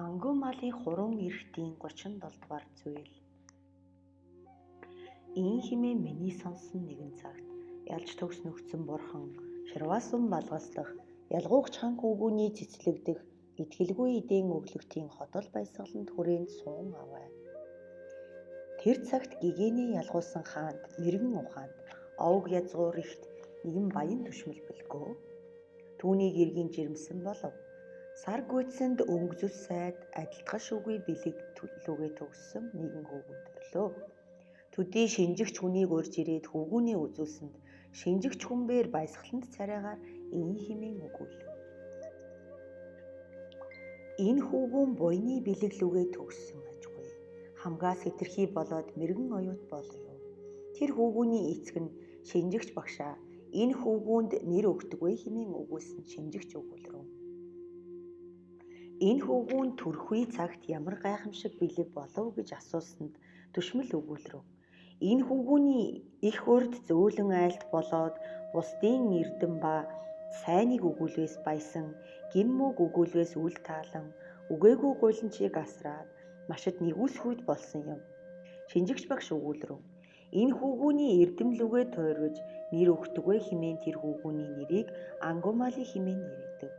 Ангумалын хуруун эрхтийн 37 дугаар зүйл. Ийн хэмээн миний сонссон нэгэн цагт ялж төгс нөхцөн бурхан Ширваасун балгаслах ялгуугч хан хүүгүүний цэцлэгдэх итгэлгүй эдийн өглөгтийн хотол баясгаланд хүрээнд суун аваа. Тэр цагт гэгээний ялгуулсан хаанд мэрэгэн ухаанд овг язгуур ихт нэгэн баян түшмэл бэлгөө. Түүнийг эргийн жирэмсэн болов. Сар гүйцэнд өнгө зүс сайд адилтгаш үгүй бэлэг лүгээ төгссөн нэгэн хүүгүн төрлөө. Төдий шинжигч хүнийг урьж ирээд хүүгүүний үзүүлсэнд шинжигч хүн бээр баясгаланд царайгаар ийн хэмээн өгүүлв. Энэ хүүгүүн буйны бэлэг лүгээ төгссөн ажгүй. Хамгаас хэтэрхий болоод мэрэгэн оюут болов. Тэр хүүгүүний эцэг нь шинжигч багшаа энэ хүүгүүнд нэр өгдөггүй хэмээн өгүүлсэн шинжигч өгүүлрүү. Энэ хүүгүүн төрхүй цагт ямар гайхамшиг бэлэг болов гэж асуусанд түшмэл өгүүлрүү. Энэ хүүгүүний их урд зөөлөн айлт болоод бусдын эрдэм ба сайныг өгүүлвээс баясан, гэм мууг өгүүлвээс үл таалан, үгээгүй гуйланчийг асраад машид нэгүсхүйд болсон юм. Шинжигч багш өгүүлрүү. Энэ хүүгүүний эрдэм лүгээ туйрвж нэр өгдөггүй хэмээн тэр хүүгүүний нэрийг Ангумали хэмээн нэрийдэв.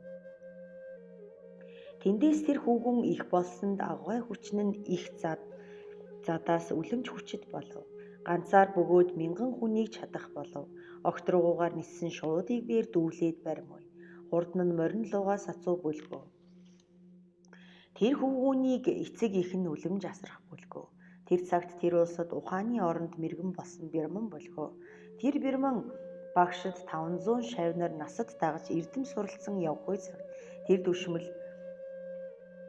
Тэндээс тэр хүүгүн их болсонд авгай хүчин нь их задаас үлэмж хүчит болов. Ганцаар бөгөөд мянган хүнийг чадах болов. Огтруугаар ниссэн шуудыг бээр дүүлээд баримуй. Хурдан нь морин лугаа сацуу бүлгөө. Тэр хүүгүүнийг эцэг эх нь үлэмж асрах бүлгөө. Тэр цагт тэр улсад ухааны оронд мэрэгэн болсон бирман бүлгөө. Тэр бирман багшид 500 шавнар насад дагаж эрдэм суралцсан явхгүй цагт тэр дүшмэл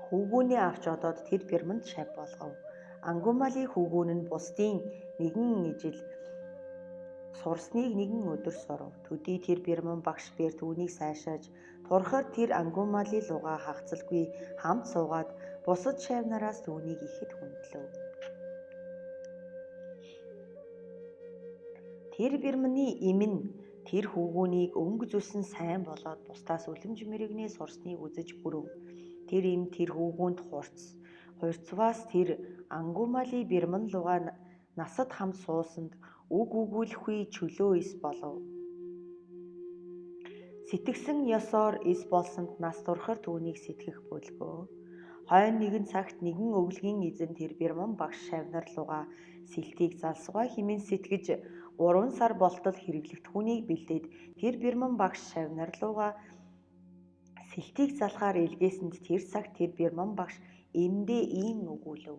хүүгүүнээ авч одоод тэр бирманд шав болгов. Ангумали хүүгүүн нь бусдын нэгэн ижил сурсныг нэгэн өдөр сурав. Төдий тэр бирман багш бээр түүнийг сайшааж турхаар тэр Ангумали лугаа хагацалгүй хамт суугаад бусад шав нараас түүнийг ихэд хүндлэв. Тэр бирманы эм нь тэр хүүгүүнийг өнгө зүсэн сайн болоод бусдаас үлэмж мэрэгнээ сурсныг үзэж бүрөв. Тэр эм тэр хүүгүүнд хурц. Хуйрцваас тэр Ангумали бирман лугаа насад хамт суусанд үг өгүүлэхгүй чөлөө эс болов. Сэтгэсэн ёсоор эс болсонд нас турхаар түүнийг сэтгэх бүлгөө. Хойно нэгэн цагт нэгэн өвлгийн эзэн тэр бирман багш шавнар лугаа сэлтийг залсугай хэмээн сэтгэж 3 сар болтол хэрэглэгдэхүүнийг бэлдээд тэр бирман багш шавнар лугаа сэлтийг залхаар илгээсэнд тэр цагт тэр бирман багш эмдээ ийм өгүүлэв.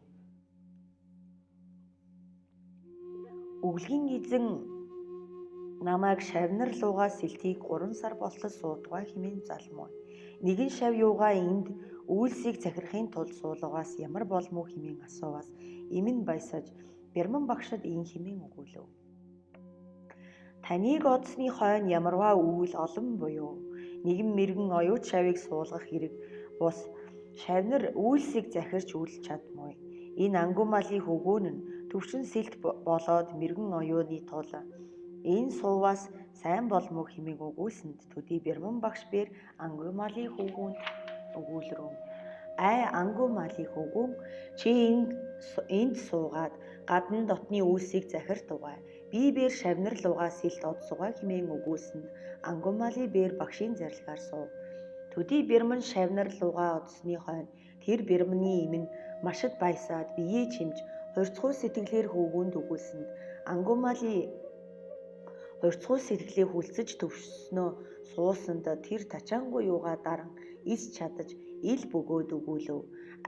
Өвлгийн эзэн намайг шавнар лугаа сэлтийг 3 сар болтол суудгаа хэмээн залмуу. Нэгэн шав юугаа энд үйлсийг захирахын тулд суулгаас ямар болмоо хэмээн асууваас эм нь баясаж бирман багшид ийм хэмээн өгүүлэв. Таныг одсны хойно ямарваа үйл олон буюу нэгэн мэрэгэн оюут шавыг суулгах хэрэг бус шавнар үйлсийг захирч үл чадмуй. Энэ Ангумали хөгөөн нь төвшин сэлт болоод мэрэгэн оюуны тул энэ сууваас сайн болмоо хэмээн өгүүлсэнд төдий бирман багш бээр Ангумали хөгөөнд өгүүлрүү. Ай Ангумали хөгөөн чи энд суугаад гадна дотны үйлсийг захир тугай. Би бээр шавнар лугаа сэлт одсугай хэмээн өгүүлсэнд Ангумали бээр багшийн зарилгаар суув. Төдий бирман шавнар лугаа одсны хойно тэр бирманы эм нь машид баясаад биеэ чимж хурцгуй сэтгэлээр хөвгүүнд өгүүлсэнд Ангумали хурцгуй сэтгэлээ хүлцэж төвшснөө суусанд тэр тачаангүй юугаа даран ис чадаж ил бөгөөд өгүүлэв.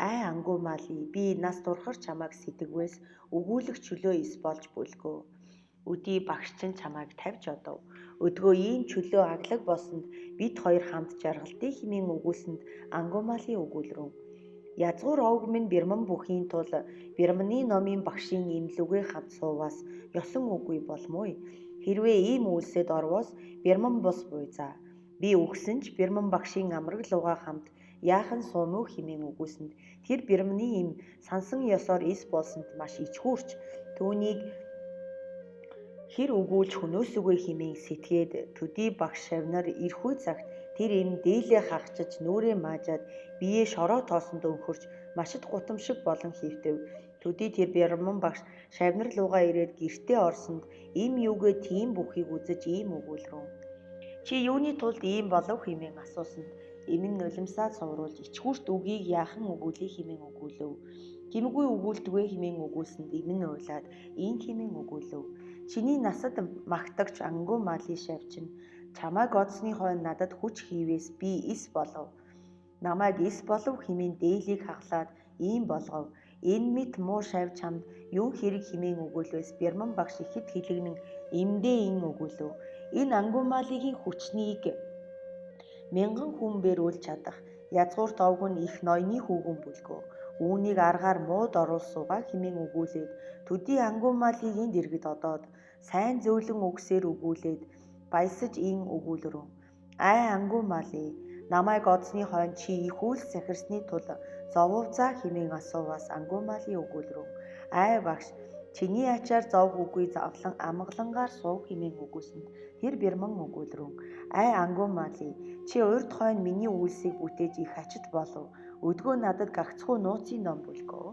Ай Ангумали би нас турхар чамайг сэтгэвээс өгүүлэх чөлөө ис болж бүлгөө. Өдий багш чинь чамайг тавьж одов. Өдгөө ийм чөлөө аглаг болсонд бид хоёр хамт жаргалдыг хэмээн өгүүлсэнд Ангумали өгүүлрүү. Язгуур овг минь бирман бүхийн тул бирманы номын багшийн эмнэлүгээ хамт сууваас ёсон үгүй болмгүй. Хэрвээ ийм үйлсэд орвоос бирман бус буйзаа. Би үхсэн ч бирман багшийн амраг лугаа хамт яахан суумуу хэмээн өгүүлсэнд тэр бирманы эм сансан ёсоор эс болсонд маш ичхүүрч түүнийг Хэр өгүүлж хөнөөсөгөө хэмээн сэтгээд төдий багш шавнар ирэхүй цагт тэр эм дээлээ хагчиж нүрээ маажаад биеэ шороо тоосонд өнхөрч машид гутамшиг болон хийвтэв. Төдий тэр Бярман багш шавнар луугаа ирээд гэртээ орсонд эм юугээ тийм бүхийг үзэж ийм өгүүлрэн. Чи юуны тулд ийм болов хэмээн асуусанд эм нь нулимсаа цувруулж ичгүүрт үгийг яахан өгүүлье хэмээн өгүүлэв. Гэмгүй өгүүлдэгвэ хэмээн өгүүлсэнд эм нь уйлаад ийм хэмээн өгүүлэв. Чиний насад магтагч Ангумали шавь чинь чамайг одсны хойно надад хүч хийвээс би эс болов. Намайг эс болов хэмээн дээлийг хаглаад ийм болгов. Энэ мэт муу шавь чамд юу хэрэг хэмээн өгүүлвээс Бярман багш ихэд хэлэгнэн эмдээ ин өгүүлэв. Энэ Ангумалигийн хүчнийг мянган хүн бээр үл чадах язгуурт овг нь их ноёны хүүгэн бүлгөө. Үүнийг аргаар мууд оруулсуугаа хэмээн өгүүлээд төдий Ангумалигийн дэргэд одоод сайн зөөлөн үгсээр өгүүлээд баясаж ин өгүүлрэн. Ай Ангумали, намайг одсны хойно чи их үйлс захирсны тул зовов заа хэмээн асууваас Ангумали өгүүлрэн. Ай багш, чиний ачаар зовх үгүй зовлон амгалангаар суув хэмээн өгүүлсэнд тэр Бирман өгүүлрэн. Ай Ангумали, чи урд хойно миний үйлсийг бүтээж их ачит болов. Өдгөө надад гагцхүү нууцын ном бүлгөө.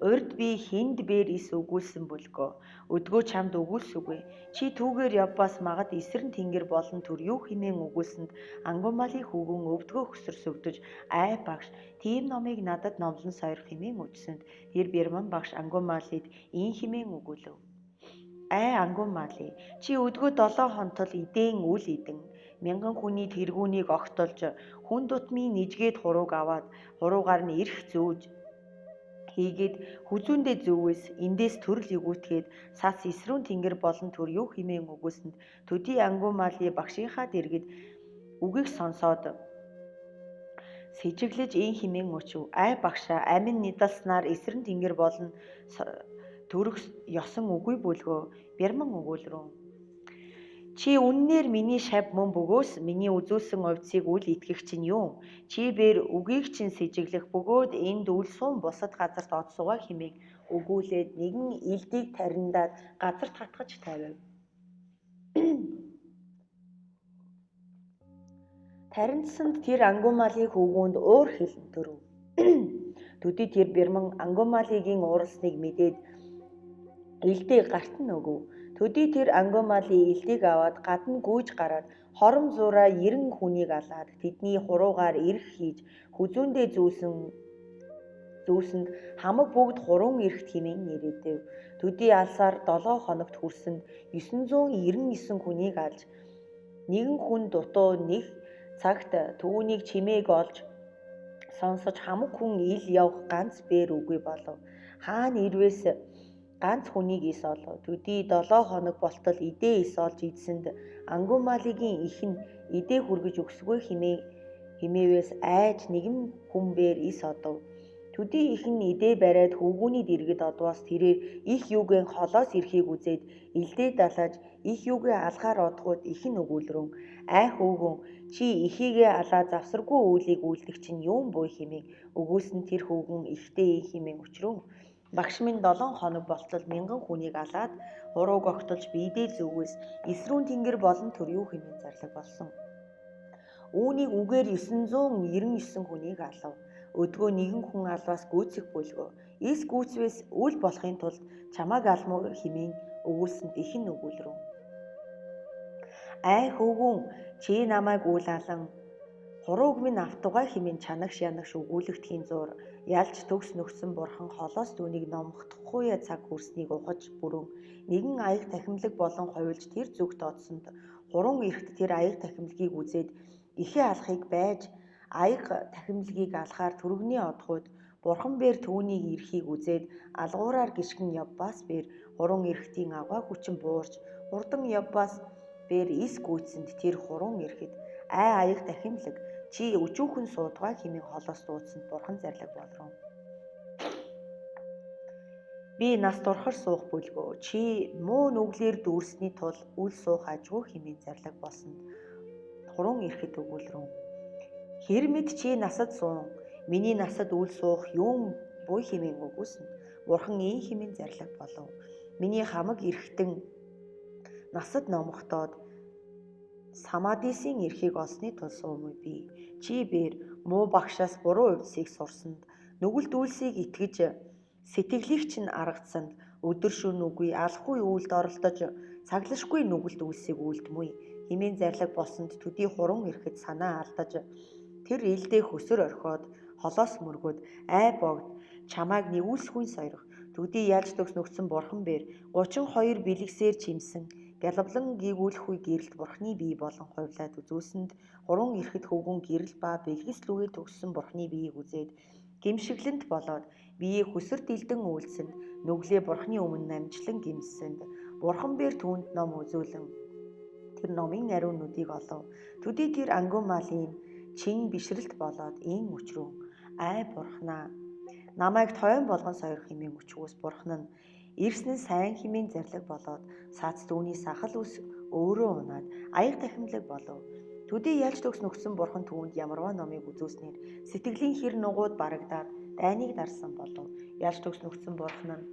Урд би хүнд бээр эс өгүүлсэн бүлгөө. Өдгөө чамд өгүүлсүгүй. Чи түүгээр явбаас магад эсрэн тэнгэр болон төр юу хэмээн өгүүлсэнд Ангумали хүүгэн өвдгөө хөсөр сөвдөж ай багш, тийм номыг надад номлон сойрох хэмээн үжсэнд тэр Бирман багш Ангумалид ийн хэмээн өгүүлэв. Ай Ангумали, чи өдгөө 7 хонтол идээн үл идэн мянган хүний тэргүүнийг огтолж хүн дутмын нэжгээд хурууг аваад хуруугаар нь эрх зөөж хийгээд хүзүүндээ зүүвээс эндээс төрөл эгүүтгээд сас эсрүүн тэнгэр болон төр юу хэмээн өгүүлсэнд төдий Ангумали багшийнхаа дэргэд үгийг сонсоод сэжиглэж ийн хэмээн өчөв. Ай багшаа, амин недалснаар эсрэн тэнгэр болон төрөх ёсон үгүй бүлгөө. Бярман өгүүлрэн. Чи үннээр миний шавь мөн бөгөөс миний үзүүлсэн увдсыг үл итгэх чинь юу? Чи бээр үгийг чинь сэжиглэх бөгөөд энд үл суун бусад газарт одсуугаа хэмээн өгүүлээд нэгэн элдийг тариндаад газарт хатгаж тавив. Тариндсанд тэр Ангумалийг хөвгүүнд уур хилэн төрөв. Төдий тэр Бирман Ангумалигийн ууралсныг мэдээд элдийг гарт нь өгөв. Төдий тэр Ангумали элдийг аваад гадна гүйж гараад хором зуураа 90 хүнийг алаад тэдний хуруугаар эрх хийж хүзүүндээ зүүсэнд хамаг бүгд хуруун эрхт хэмээн нэрээдэв. Төдий алсаар 7 хоногт хүрсэнд 999 хүнийг алж нэгэн хүн дутуу нэг цагт түүнийг чимээг олж сонсож хамаг хүн ил явх ганц бээр үгүй болов. Хаан ирвээс ганц хүнийг эс олов. Төдий 7 хоног болтол идээ эс олж идсэнд Ангумалигийн эх нь идээ хүргэж өгсгөө хэмээвээс айж нэгэн хүн бээр эс одов. Төдий эх нь идээ бариад хөвгүүний дэргэд одвоос тэрээр их юугэн холоос ирэхийг үзээд элдээ далааж их юугээ алгаар одоход эх нь өгүүлрэн. Ай хөвгүүн, чи эхийгээ алаа завсаргүй үйлийг үйлдэх чинь юун буй хэмээн өгүүлсэн тэр хөвгүүн ихтэй ийн хэмээн өчрөн. Багш минь 7 хоног болтол мянган хүнийг алаад хурууг огтолж биедээ зүүвээс эсрүүн тэнгэр болон төр юу хэмээн зарлаг болсон. Үүнийг үгээр 999 хүнийг алав. Өдгөө нэгэн хүн алваас гүйцэх бүлгөө. Эс гүйцвээс үл болохын тулд чамааг алмуу хэмээн өгүүлсэнд их нь өгүүлрэн. Ай хөвгүүн, чи намайг үл алан хурууг минь автугай хэмээн чанагш янагш өгүүлэгдэхийн зуур ялж төгс нөхсөн бурхан холоос түүнийг номхдохгүй цаг хүрснийг ухаж бүрэн нэгэн аяг тахимлаг болон хувилж тэр зүгт одсонд хурун эрхт тэр аяг тахимлагийг үзээд ихээ алахыг байж аяг тахимлагийг алахаар түргэний одохуйд бурхан бээр түүнийг ирэхийг үзээд алгуураар гишгэн явбаас бээр хурун эрхтийн авгай хүчин буурч хурдан явбаас бээр эс гүйцсэнд тэр хурун эрхэд ай аяг тахимлаг чи өчүүхэн суудгаа хэмээн холоос дуудсанд бурхан зарлаг болров. Би нас дурхар суух бүлгөө. Чи муу нүглээр дүүрсний тул үл суух ажгүй хэмээн зарлаг болсонд хурун эрхэд өгүүлрэн. Хэр мэд чи насад суун, миний насад үл суух юун буй хэмээн өгүүлсэн. Бурхан ийм хэмээн зарлаг болов. Миний хамаг эрхтэн насад номхдоод Самадисын эрхийг олсны тул суумуй би. Чи бээр муу багшаас буруу увдсыг сурсанд, нүгэлт үйлсийг итгэж сэтгэлийг чинь аргацсанд, өдөр шөнө үгүй алахгүй үйлд оролдож цаглашгүй нүгэлт үйлсийг үйлдмүй хэмээн зарлиг болсонд төдий хуран ирэхэд санаа алдаж тэр илдээ хөсөр орхиод холоос мөргөөд ай богд чамайг нэгүүлсгүй сойрох төдий ялж төгс нүгдсэн бурхан бээр 32 бэлэгсээр чимсэн гялвлан гийгүүлэхгүй гэрэлт бурхны бие болон хувлаад үзүүлсэнд хуран ирэхэд хөвгүн гэрэл ба бэлгэс лүгээ төгссөн бурхны биеийг үзээд гэмшиглэнт болоод биеэ хөсөр дилдэн үйлсэнд нүглээ бурхны өмнө намжлан гэмсэнд бурхан бээр түүнд ном үзүүлэн тэр номын ариун нүдийг олов. Төдий тэр Ангумалын чин бишрэлт болоод ийн өчрүүн ай бурхнаа намайг тойон болгон сойрох хэмээн өчгөөс бурхан нь ирсэн нь сайн хэмээн зарлиг болоод сац түүний сахал ус өөрөө унаад аяг тахимлаг болов. Төдий ялж төгс нөхсөн бурхан түүнд ямарваа номыг үзүүлснээр сэтгэлийн хэр нугууд барагдаад дайныг дарсан болов. Ялж төгс нөхцөн бурхан нь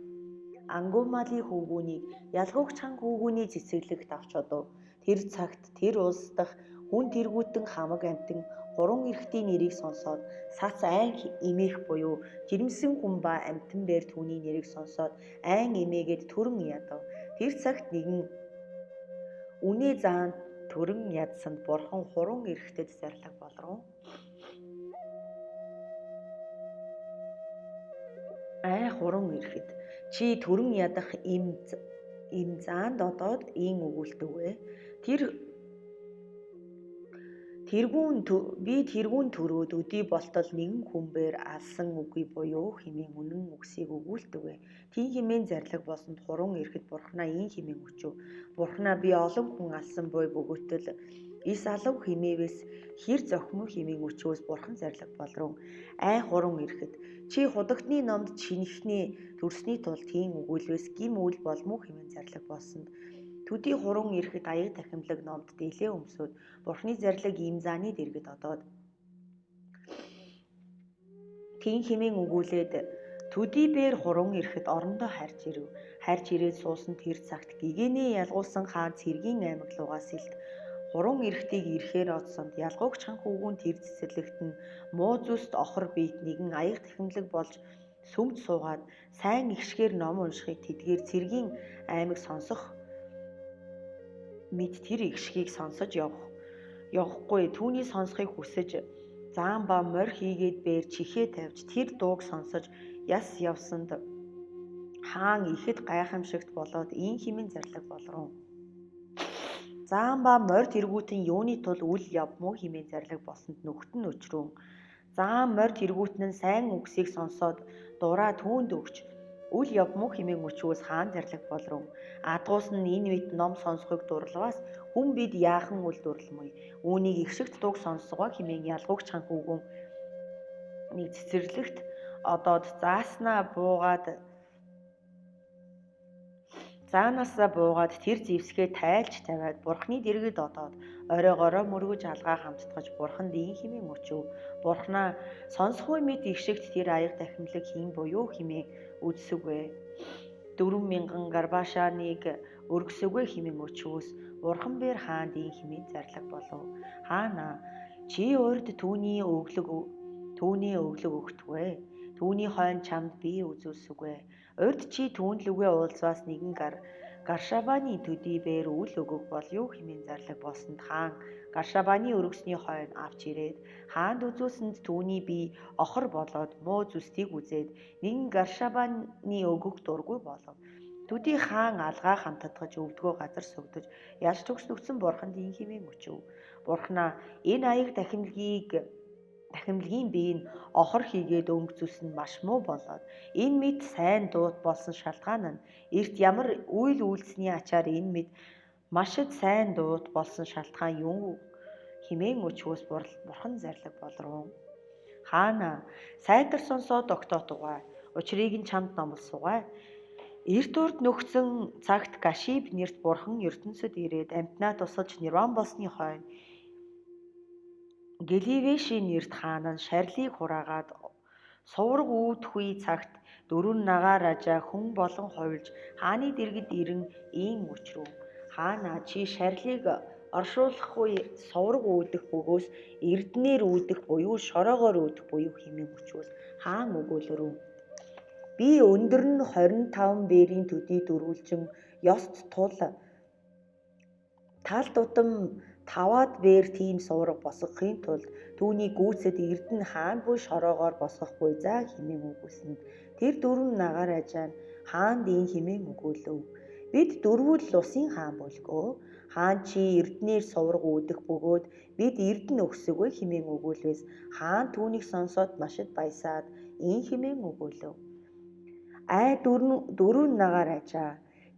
Ангумали хөвгүүнийг ялгуугч хан хөвгүүний цэцэрлэгт авч одов. Тэр цагт тэр улс дахь хүн тэргүүтэн хамаг амьтан гурван эрэгтийн нэрийг сонсоод сац айн эмээх буюу жирэмсэн хүн ба амьтан бээр түүний нэрийг сонсоод айн эмээгээд төрөн ядав. Тэр цагт нэгэн үнэ заан төрөн ядсанд бурхан хуран эрэгтэд зарлаг болов. Ай хуран ирэхэд чи төрөн ядах им заанд одоод ийн өгүүлтүгэ. Тэр тэргүүн би тэргүүн төрөөд өдий болтол нэгэн хүмбээр алсан үгүй буюу хэмээн үнэн үгсийг өгүүлтүгэ. Тийм хэмээн зарлиг болсонд хуран ирэхэд бурхнаа ийн хэмээн өчөв. Бурхнаа би олон хүн алсан буй бөгөөтөл ис алав химээвээс хэр зохимоо хэмээн өчөөс бурхан зарлиг болрон. Ай хуран ирэхэд чи худагтны номд чинэхний төрсний тулд тийм өгүүлвээс гим үйл болмоо хэмээн зарлиг болсонд төдий хуран ирэхэд аяг тахимлаг номд дэлээ өмсөөд бурхны зарлиг ийм зааны дэргэд одоод тийм хэмээн өгүүлээд төдий бээр хуран ирэхэд орондоо харж ирэв. Харж ирээд суусан тэр цагт гигэнээ ялгуулсан хаан цэргийн аймаг лугаас илт хуран эрэхтийг ирэхээр одсонд ялгуугч хан хүүгүн тэр цэцэрлэгт нь муу зүст охор биет нэгэн аяг тахимлаг болж сүмд суугаад сайн ихшгээр ном уншихыг тэдгээр цэргийн аймаг сонсох мэд тэр игшгийг сонсож явахгүй түүний сонсохыг хүсэж заан ба морь хийгээд бээр чихээ тавьж тэр дууг сонсож яс явсанд хаан ихэд гайхамшигт болоод ийн хэмээн зарлаг болрон. Заан ба морь тэргүүтэн юуны тул үл явмуу хэмээн зарлиг болсонд нүхт нь өчрөөн. Заан морь тэргүүтэн нь сайн үгсийг сонсоод дураа түүнд өгч үл явмуу хэмээн өчвөөс хаан зарлиг болрон. Адгуус нь энэ мэт ном сонсохыг дурлаваас хүн бид яахан үл дурламуй. Үүнийг ихшигт дууг сонсгоо хэмээн ялгуугч хан хүүгүн нэг цэцэрлэгт одоод зааснаа буугаад заанаасаа буугаад тэр зэвсгээ тайлж тавиад бурхны дэргэд одоод оройгоороо мөргөж алгаа хамттгаж бурханд ийн хэмээн өчөв. Бурхнаа сонсохгүй мэд игшигт тэр аяг тахимлаг хэн буюу хэмээн үдсэвэ. 4000 гарбашааныг өргөсөгөө хэмээн өчвөөс бурхан бээр хаанд ийн хэмээн зарлаг болов. Хаана чи урд түүний өглөг өгтгөө. Түүний хойно чамд би үзүүлсүгэ. Урд чи түүн лүгээ уулзваас нэгэн Гаршабаны төдий бээр үл өгөх бол юу хэмээн зарлаг болсонд хаан Гаршабаны өргөсний хойно авч ирээд хаанд үзүүлсэнд түүний бие охор болоод муу зүстийг үзээд нэгэн Гаршабаны өгөх дургүй болов. Төдий хаан алгаа хамтдгаж өвдгөө газар сүгдэж ялж төгс нүгдсэн бурханд ийн хэмээн өчөв. Бурхнаа энэ аяг тахимлагийн бие нь охор хийгээд өнгө зүс нь маш муу болоод энэ мэд сайн дуут болсон шалтгаан нь эрт ямар үйл үйлсний ачаар энэ мэд машид сайн дуут болсон шалтгаан юм хэмээн өчгөөс бурхан зарлаг болроо. Хаана сайтар сонсоо тогтоотугай. Учрыг нь чамд номлосугай. Эрт урд нөхцөн цагт Гашиб нэрт бурхан ертөнцид ирээд амьтнаа тусалж нирван болсны хойно Геливешийн нэрт хаан нь шарилыг хураагаад Сувраг үүдэх цагт дөрвөн нагараажаа хүн болон хувилж хааны дэргэд ирэн ийн өчрөв. Хаана чи шарилыг оршуулахгүй сувраг үүдэх бөгөөс эрдэнээр үүдэх буюу шороогоор үүдэх буюу хэмээн өчвөл хаан өгөөлөрөв. Би өндөр нь 25 бээрийн төдий дөрвөлжин ёст тул тал тутам 5-аад бээр тийм сувраг босгохын тулд түүний гүйцэд эрдэнэ хаан буй шороогоор босгохгүй заа хэмээн өгүүлсэнд тэр дөрвөн нагараажаа нь хаанд ийн хэмээн өгөөлөв. Бид дөрвөл улсын хаан бүлгөө. Хаан чи эрдэнээр сувраг үүдэх бөгөөд бид эрдэнэ өгсөгөө хэмээн өгүүлвэс хаан түүнийг сонсоод машид баясаад ийн хэмээн өгөөлөв. Ай дөрвөн нагараажаа,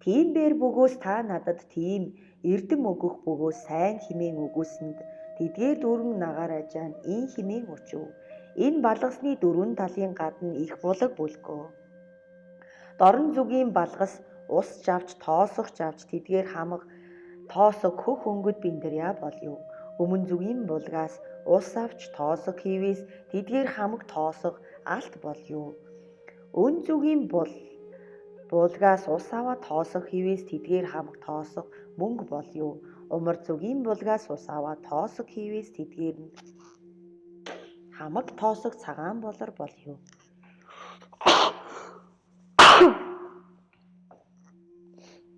тийм бээр бөгөөс та надад тийм эрдэм өгөх бөгөөс сайн хэмээн өгүүлсэнд тэдгээр дөрвөн нагараажаа нь ийн хэмээн өчөв. Энэ балгасны дөрвөн талын гадна их булаг бүлгөө. Дорн зүгийн балгас ус жавч тоосох жавч тэдгээр хамаг тоосог хөх өнгөд бэндэрья болъё. Өмнө зүгийн булгаас ус авч тоосог хийвээс тэдгээр хамаг тоосог алт болъё. Өн зүгийн булгаас ус аваа тоосог хийвээс тэдгээр хамаг тоосог мөнгө болъё. Умар зүгийн булгаас ус аваа тоосог хийвээс тэдгээр нь хамаг тоосог цагаан болор болъё.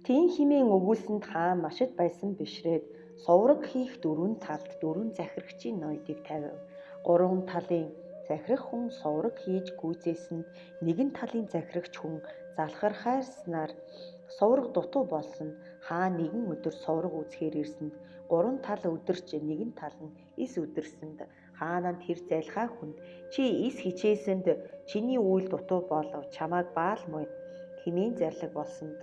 Тийм хэмээн өгүүлсэнд хаан машид байсан бишрээд сувраг хийх дөрвөн талд дөрвөн захирагчийн ноёдыг тавив. Гурван талын захирах хүн сувраг хийж гүйцээсэнд нэгэн талын захирагч хүн залхархайрснаар сувраг дутуу болсон. Хаан нэгэн өдөр сувраг үзэхээр ирсэнд гурван тал өдөрч нэгэн тал нь эс өдөрсөнд хаан нь тэр залхаа хүнд чи эс хичээсэнд чиний үйл дутуу болов чамайг баалмуй хэмээн зарлаг болсонд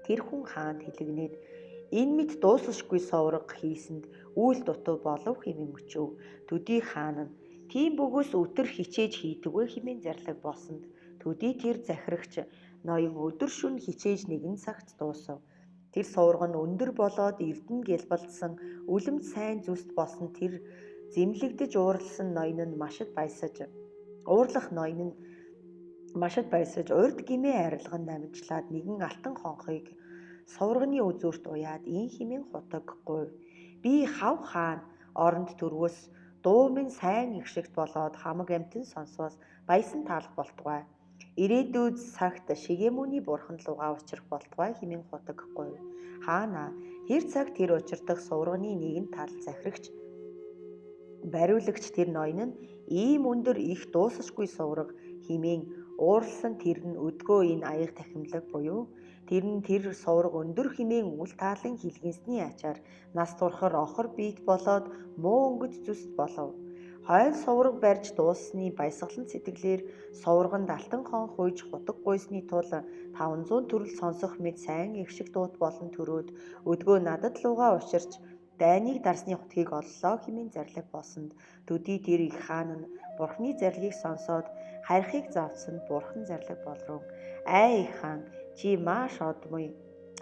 тэр хүн хаанд хэлэгнээд энэ мэт дуусашгүй сувраг хийсэнд үйл дутуу болов хэмээн мөчөв. Төдий хаан нь тийм бөгөөс өтөр хичээж хийдэггүй хэмээн зарлаг болсонд төдий тэр захирагч ноён өдөр шөнө хичээж нэгэн цагт дуусав. Тэр сувраг нь өндөр болоод эрдэнэ гялбалдсан үлэмж сайн зүст болсон тэр зэмлэгдэж уурласан ноён нь машид баясаж уурлах ноён нь машид баясаж урд гимээ арилган намжлаад нэгэн алтан хонхыг суврагны үзүүрт уяад ийн хэмээн хутаг гуйв. Би хав хаан оронд төрвөөс дуу минь сайн их шигт болоод хамаг амьтан сонсоос баясан таалах болтугай. Ирээдүйд цагт Шигемүний бурхан лугаа учрах болтугай хэмээн хутаг гуйв. Хаана тэр цаг тэр учирдах суврагны нэгэн тал захирагч бариулагч тэр ноён нь ийм өндөр их дуусашгүй сувраг хэмээн уурласан тэр нь өдгөө энэ аяга тахимлаг буюу тэр нь тэр сувраг өндөр хэмээн үл таалан хилгэнсний ачаар нас турхар охор биет болоод муу өнгөт зүст болов. Хойл сувраг барьж дууссаны баясгалан сэтгэлээр сувраганд алтан хон хүйж хутаг гуйсны тул 500 төрөл сонсох мэт сайн их шиг дуут болон төрөөд өдгөө надад лугаа учирч дайныг дарсны хутгийг оллоо хэмээн зарлаг болсонд төдий тэр их хаан нь бурхны зарлагыг сонсоод харихыг завдсанд бурхан зарлаг болроо. Ай их хаан чи маш одмой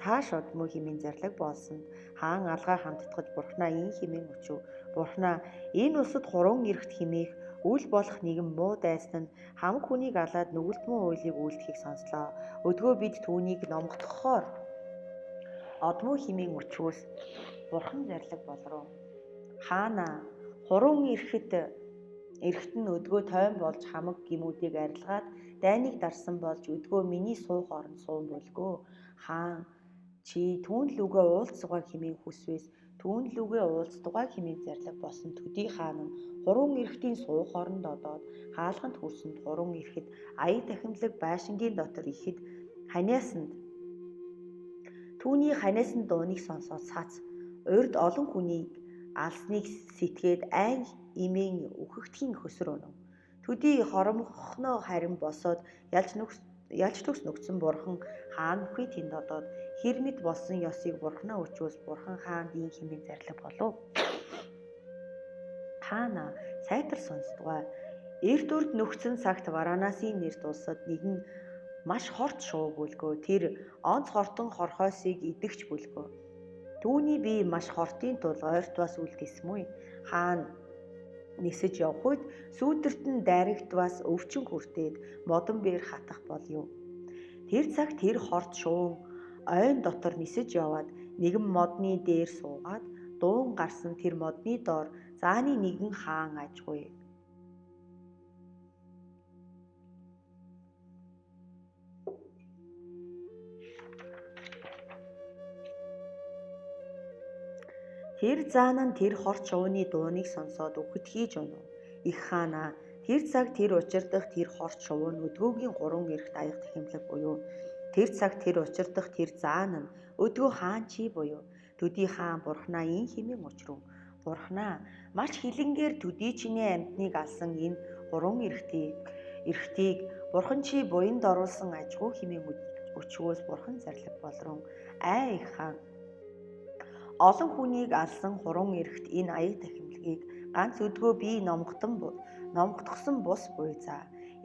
хааш одмой хэмээн зарлаг болсонд хаан алгаа хамттгаж бурхнаа ийн хэмээн өчөв. Бурхнаа энэ улсад хуран эрэхт хэмээх үл болох нэгэн муу дайсан нь хамаг хүнийг алаад нүгэлтмөн уйлыг үйлдэхийг сонслоо. Өдгөө бид түүнийг номгодохоор одмой хэмээн өчвөөс бурхан зарлаг болроо. Хаана хуран эрэхт эрэхт нь өдгөө тойм болж хамаг гимүүдийг арилгаад дайныг дарсан болж өдгөө миний суух оронд суун бүлгөө. Хаан чи түүн лүгээ уулзсугай хэмээн хүсвээс түүн лүгээ уулздугай хэмээн зарлаг болсон төдий хаан нь хуран эрэхтийн суух оронд одоод хаалганд хүрсэнд хуран эрэхэд аяг тахимлаг байшингийн дотор ихэд ханиасанд түүний ханиасан дууныг сонсоод цац урд олон хүнийг алсныг сэтгээд айн эмээн үхэгдхийн хөсөр унав. Төдий хоромхноо харин босоод ялж төгс нүгдсэн бурхан хаан бүхий тэнд одоод хэр мэд болсон ёсыг бурхнаа өчөөс бурхан хаанд ийн хэмээн зарлаг болов. Хаана сайтар сонсдгой. Эрт урд нөхцөн цагт Варанасын нэрт улсад нэгэн маш хорт шувуу бүлгөө. Тэр онц хортон хорхоосыг идэгч бүлгөө. Түүний бие маш хортын тул ойртоос үлдэсмүй. Хаан Нисэж явх үед сүүдэрт нь дайрагдваас өвчин хүртээд модон бээр хатах болов. Тэр цаг тэр хорт шуун ойн дотор нисэж яваад нэгэн модны дээр суугаад дуун гарсан тэр модны доор зааны нэгэн хаан ажгүй. Тэр заан нь тэр хорт шувууны дууныг сонсоод үхэт хийж унав. Их хаанаа тэр цаг тэр учирдах тэр хорт шувуу нь өдгөөгийн гурван эрхт аяг тахимлаг буюу тэр цаг тэр учирдах тэр заан нь өдгөө хаан чи буюу төдий хаан бурхнаа ин хэмээн учруун. Бурхнаа маш хилэнгээр төдий чиний амьтныг алсан энэ гурван эрхтийг бурхан чи буянд оруулсан ажгүй хэмээн өчгөөс бурхан зарлаг болрон. Ай их хаан олон хүнийг алсан хуран эрхт энэ аяг тахимлагийг ганц өдгөө би номготгосон бус буйзаа.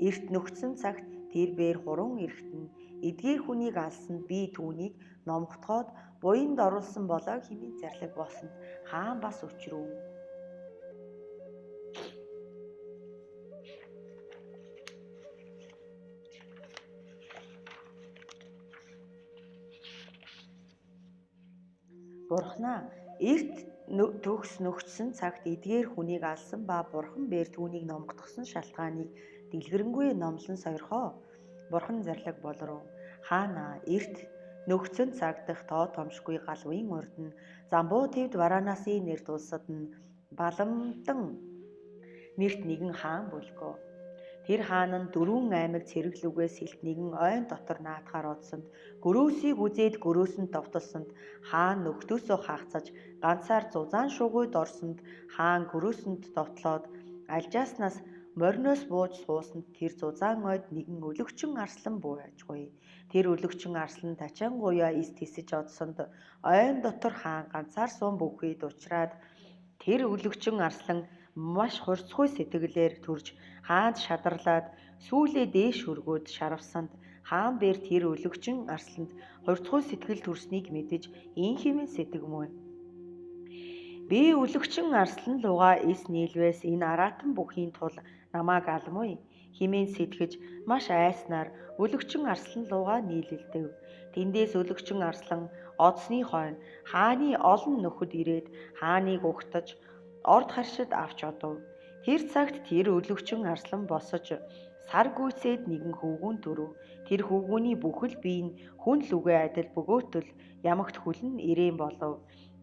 Эрт нөхцөн цагт тэр бээр хуран эрхт нь эдгээр хүнийг алсан би түүнийг номготгоод буянд оруулсан болоо хэмээн зарлаг болсонд хаан бас өчрөв. Бурхнаа эрт төгс нөхцсөн цагт эдгээр хүнийг алсан ба бурхан бээр түүнийг номготгосон шалтгааныг дэлгэрэнгүй номлон сойрхоо. Бурхан зарлаг болроо. Хаанаа эрт нөхцөн цаг дах тоо томшгүй галвын урд нь Замбуу твд Варанаси нэрт улсад нь Баламдан нэрт нэгэн хаан бүлгөө. Тэр хаан нь дөрвөн аймаг цэрэг лүгээс сэлт нэгэн ойн дотор наатахаар одсонд гөрөөсийг үзээд гөрөөсөнд довтолсонд хаан нөхдөөсөө хаацаж ганцаар зузаан шугуйд орсонд хаан гөрөөсөнд довтлоод алжааснаас мориноос бууж суусанд тэр зузаан ойд нэгэн өлөгчин арслан буу ажгүй. Тэр өлөгчин арслан тачаангуяа эс тисэж одсонд ойн дотор хаан ганцаар суун бүхийд учраад тэр өлөгчин арслан маш хурцгүй сэтгэлээр төрж хаанд шадарлаад сүүлээ дээш өргөөд шарвсанд хаан бээр тэр өлөгчин арсланд хурцгүй сэтгэл төрснийг мэдэж ин хэмээн сэтгэмүй. Би өлөгчин арслан лугаа эс нийлвэс энэ араатан бүхийн тул намайг алмуй хэмээн сэтгэж маш айснаар өлөгчин арслан лугаа нийлэлдэв. Тэндээс өлөгчин арслан одсны хойно хааны олон нөхөд ирээд хааныг угтаж орд харшид авч одов. Тэр цагт тэр өлөгчин арслан босож сар гүйцээд нэгэн хөвгүүн төрөв. Тэр хөвгүүний бүхэл бие нь хүн лүгээ адил бөгөөтөл ямагт хөл нь ирээн болов.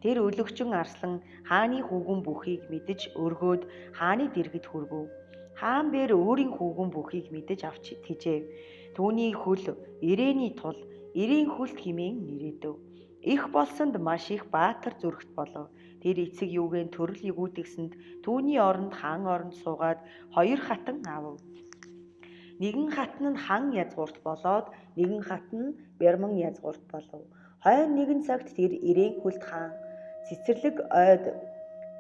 Тэр өлөгчин арслан хааны хөвгүүн бүхийг мэдэж өргөөд хааны дэргэд хүргэв. Хаан бээр өөрийн хөвгүүн бүхийг мэдэж авч тэжээв. Түүний хөл ирээний тул ирээн хөлт хэмээн нэрээдэв. Их болсонд маш их баатар зүрхт болов. Тэр эцэг юугийн төрөл эгүүдгсэнд түүний оронд хаан оронд суугаад хоёр хатан авав. Нэгэн хатан нь хан язгуурт болоод нэгэн хатан нь бярман язгуурт болов. Хойно нэгэн цагт тэр ирээн хөлт хаан цэцэрлэг ойд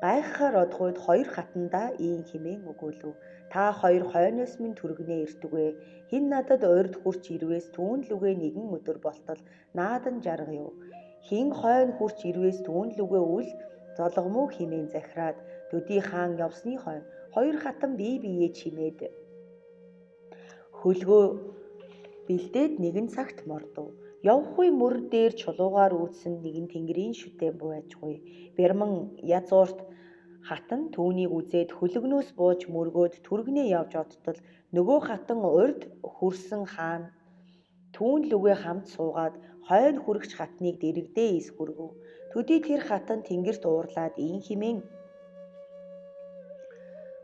гайхахаар одохуйд хоёр хатандаа ийм хэмээн өгөөлөв. Та хоёр хойноос минь түргэнээ иртүгэ. Хэн надад ойрд хүрч ирвээс түүн лүгээ нэгэн өдөр болтол наадан жаргая. Хэн хойно хүрч ирвээс түүн лүгээ үл золгомуу хэмээн захираад төдий хаан явсны хойно хоёр хатан бие биеэ чимээд хөлгөө бэлдээд нэгэн цагт мордов. Явахгүй мөр дээр чулуугаар үүдсэн нэгэн тэнгэрийн шүтэн буу ажгүй. Бэрман язгуурт хатан түүнийг үзээд хөлөгнөөс бууж мөргөөд түргнээ явж одтол нөгөө хатан урд хүрсэн хаан түүн лүгээ хамт суугаад хойно хүрэгч хатныг дэрэгдээ эс хүргэв. Төдий тэр хатан тэнгэрт уурлаад ийн хэмээн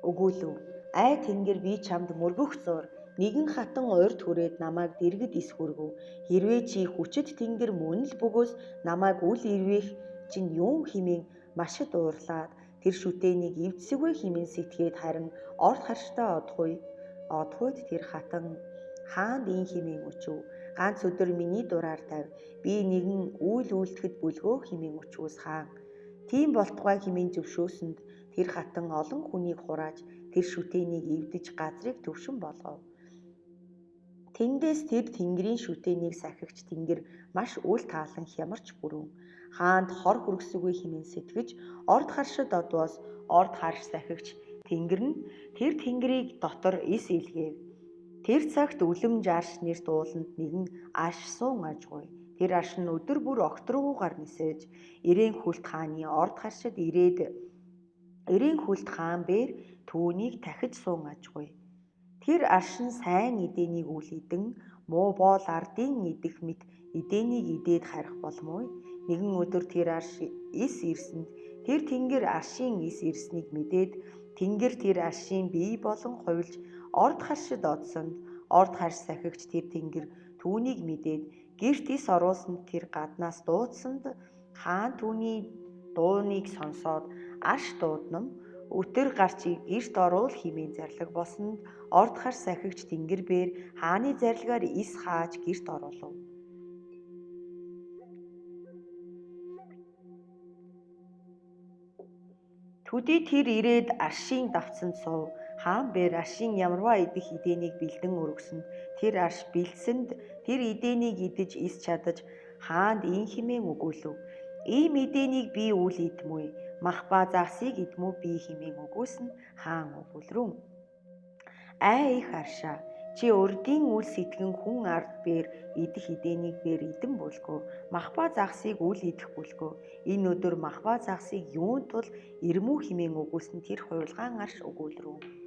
өгөөлөв. Ай тэнгэр би чамд мөргөх зуур нэгэн хатан урд хүрээд намайг дэргэд эс хүргэв. Хэрвээ чи хүчит тэнгэр мөн л бөгөөс намайг үл ирвэх чинь юун хэмээн машид уурлаад тэр шүтээнийг эвдсэгвэ хэмээн сэтгээд харин орд харштай одохуйд тэр хатан хаанд ийн хэмээн өчөв. Ганц өдөр миний дураар тавь. Би нэгэн үйл үйлдэхэд бүлгөө хэмээн өчвөөс хаан тийм болтугай хэмээн зөвшөөсөнд тэр хатан олон хүнийг хурааж тэр шүтээнийг эвдэж газрыг төвшин болгов. Тэндээс тэр тэнгэрийн шүтээнийг сахигч тэнгэр маш үл таалан хямарч бүрэн. Хаанд хор хүргэсэгүй хэмээн сэтгэж орд харшид одвоос орд харш сахигч Тэнгэр нь тэр тэнгэрийг дотор эс илгээв. Тэр цагт үлэм жарш нэрт ууланд нэгэн аш суун ажгүй. Тэр аш нь өдөр бүр огторгуугаар нисэж Ирээн хүлт хааны орд харшид ирээд Ирээн хүлт хаан бээр түүнийг дахиж суун ажгүй. Тэр арш нь сайн эдэнийг үл идэн муу боол ардын идэх мэт эдэнийг идээд харих болмой. Нэгэн өдөр тэр арш эс ирсэнд тэр тэнгэр аршийн эс ирснийг мэдээд тэнгэр тэр аршийн бие болон хувилж орд харшид одсонд орд харш сахигч тэр тэнгэр түүнийг мэдээд гэрт эс оруулсанд тэр гаднаас дуудсанд хаан түүний дууныг сонсоод арш дууднам өтөр гарч гэрт оруул хэмээн зарлаг болсонд орд хар сахигч тэнгэр бээр хааны зарлагаар эс хааж гэрт оруулав. Төдий тэр ирээд аршийн давцанд суув. Хаан бээр аршийн ямарваа идэх идэнийг бэлдэн өргөсөнд тэр арш бэлдсэнд тэр идэнийг идэж эс чадаж хаанд ин хэмээн өгүүлэв. Ийм идэнийг би үл идмүй. Мах ба загсыг идмүү би хэмээн өгүүлсэн хаан өгүүлрүүн. Ай их аршаа, чи урдын үл сэтгэн хүн ард бээр идэх идэнийг бээр идэн бүлгөө. Мах ба загсыг үл идэх бүлгөө. Энэ өдөр мах ба загсыг юун тул ирмүү хэмээн өгүүлсэн тэр хувилгаан арш өгүүлрүү.